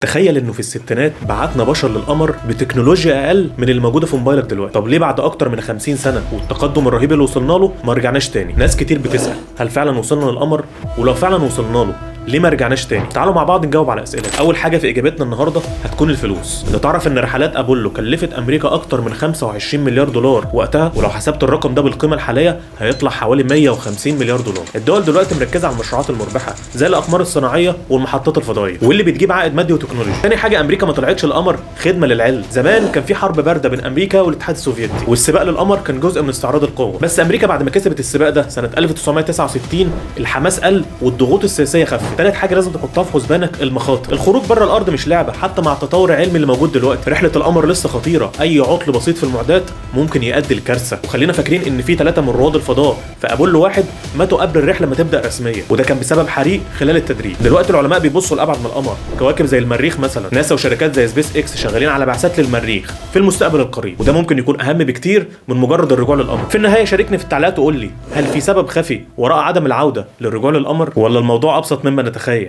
تخيل انه في الستينات بعتنا بشر للقمر بتكنولوجيا اقل من اللي موجودة في موبايلك دلوقتي. طب ليه بعد اكتر من 50 سنة والتقدم الرهيب اللي وصلنا له ما رجعناش تاني؟ ناس كتير بتسال هل فعلا وصلنا للقمر؟ ولو فعلا وصلنا له ليه ما رجعناش تاني؟ تعالوا مع بعض نجاوب على اسئلة. اول حاجة في اجابتنا النهارده هتكون الفلوس. انت تعرف ان رحلات ابولو كلفت امريكا اكتر من 25 مليار دولار وقتها، ولو حسبت الرقم ده بالقيمة الحالية هيطلع حوالي 150 مليار دولار. الدول دلوقتي مركزه على المشروعات المربحه زي الاقمار الصناعية والمحطات الفضائية واللي بتجيب عائد مادي وتكنولوجي. تاني حاجة، امريكا ما طلعتش القمر خدمة للعلم. زمان كان في حرب باردة بين امريكا والاتحاد السوفيتي، والسباق للقمر كان جزء من استعراض القوة. بس امريكا بعد ما كسبت السباق ده سنة 1969 الحماس قل والضغوط السياسية خفت. تالت حاجة لازم تحطها في حسبانك المخاطر. الخروج بره الارض مش لعبه، حتى مع التطور العلمي اللي موجود دلوقتي. رحله القمر لسه خطيرة، اي عطل بسيط في المعدات ممكن يؤدي لكارثه. وخلينا فاكرين ان في 3 من رواد الفضاء في ابولو 1 ماتوا قبل الرحلة ما تبدا رسميا، وده كان بسبب حريق خلال التدريب. دلوقتي العلماء بيبصوا لابعد من القمر، كواكب زي المريخ مثلا. ناسا وشركات زي سبيس اكس شغالين على بعثات للمريخ في المستقبل القريب، وده ممكن يكون اهم بكتير من مجرد الرجوع للقمر. في النهاية شاركني في التعليقات وقول لي هل في سبب خفي وراء عدم العودة للرجوع للقمر، ولا الموضوع ابسط مما نتخيل؟